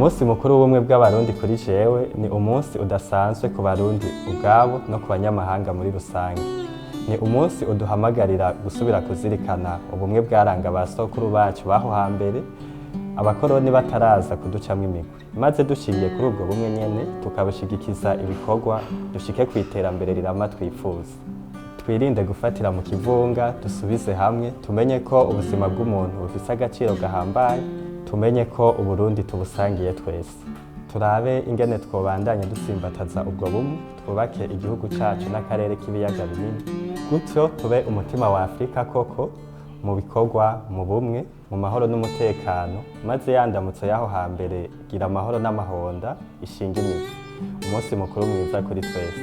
Umunsi mukuru w'ubumwe bw'Abarundi kuri jewe ni umunsi udasanzwe ku Barundi ubwabo no ku banyamahanga muri rusange. Ni umunsi uduhamagarira gusubira kuzirikana ubumwe bwaranga ba sokuru bacu baho hambere, abakoroni bataraza kuducamwo imigwi, maze dushingiye kuri ubwo bumwe nyene tukabushigikiza ibikorwa dushike kw'iterambere rirama twifuza. Twirinde gufatira mu kivunga, dusubize hamwe, tumenye ko ubuzima bw'umuntu bufise agaciro gahambaye, tumenye ko Uburundi tubusangiye twese. Turabe ingene twobandanya dutsimbataza ubwo bumwe, twubake igihugu cacu n'akarere k'ibiyaga binini, gutyo tube umutima wa Afrika koko mu bikorwa, mu bumwe, mu mahoro n'umutekano, maze ya ndamutso y'aho hambere, gira amahoro n'amahonda, ishinge imizi. Umunsi mukuru mwiza kuri twese.